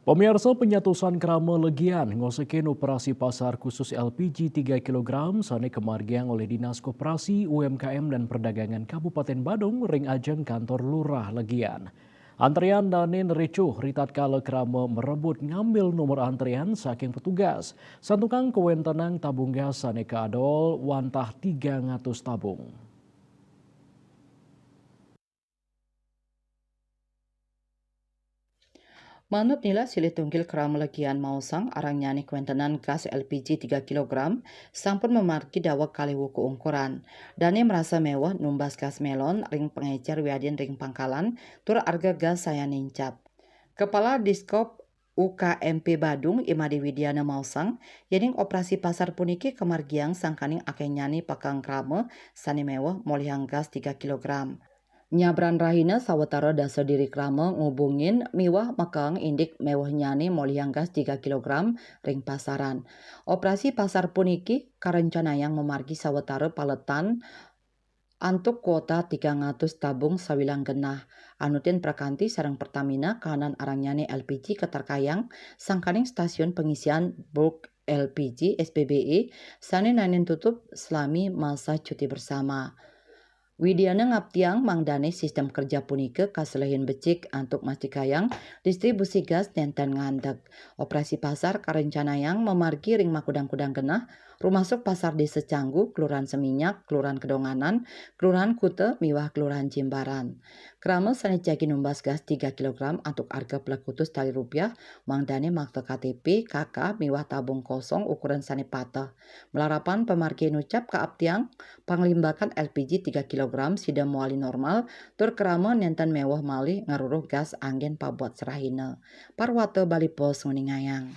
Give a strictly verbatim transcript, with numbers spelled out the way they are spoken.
Pemirsa, penyatusan krama legian ngosekin operasi pasar khusus L P G tiga kilogram sane kemargiang oleh Dinas Koperasi, U M K M, dan Perdagangan Kabupaten Badung ring ajeng kantor lurah legian. Antrian dane nericuh ritatkala krama merebut ngambil nomor antrian saking petugas. Santukan kawentenang tabung gas sane kaadol wantah tiga ratus tabung. Manut nila silih tunggil krama legian maosang, arangnyane kawentenan gas L P G tiga kilogram sampun mamargi daweg kalih wuku ungkuran. Dane merasa meweh numbas gas melon ring pengecer wiadin ring pangkalan, tur arga gas sayan nincap. Kepala Diskop U K M P Badung, I Made Widiana, maosang, yening operasi pasar puniki kamargiang sangkaning akehnyane pakang krama sane meweh molihang gas tiga kilogram. Nyabran rahina sawatara dasa diri krama ngubungin miwah makaang indik mewehnyane molihang gas tiga kilogram ring pasaran. Operasi pasar puniki karencanayang mamargi sawatara paletan antuk kuota tigang atus tabung sawilang genah. Anutin prakanti sareng Pertamina kahanan arangnyane L P G katarkayang sangkaning stasiun pengisian bulk L P G, S P B E, sane naenin tutup selami masa cuti bersama. Widiana ngaptiang mangdane sistem kerja punika kaselehin becik antuk mastikayang distribusi gas nenten ngandeg. Operasi pasar karencanayang mamargi ring makudang-kudang genah, rumasuk Pasar Desa Canggu, Kelurahan Seminyak, Kelurahan Kedonganan, Kelurahan Kuta, miwah Kelurahan Jimbaran. Krama sane jagi numbas gas tiga kilogram antuk arga plekutus tali rupiah, mangdane makta K T P, K K, miwah tabung kosong ukuran sane pateh. Malarapan pamargi nucap kaaptiang, panglimbakan L P G tiga kilogram sida mawali normal, tur krama nenten meweh malih ngaruruh gas anggen pabuat serahina. Parwata Bali Post nguningayang.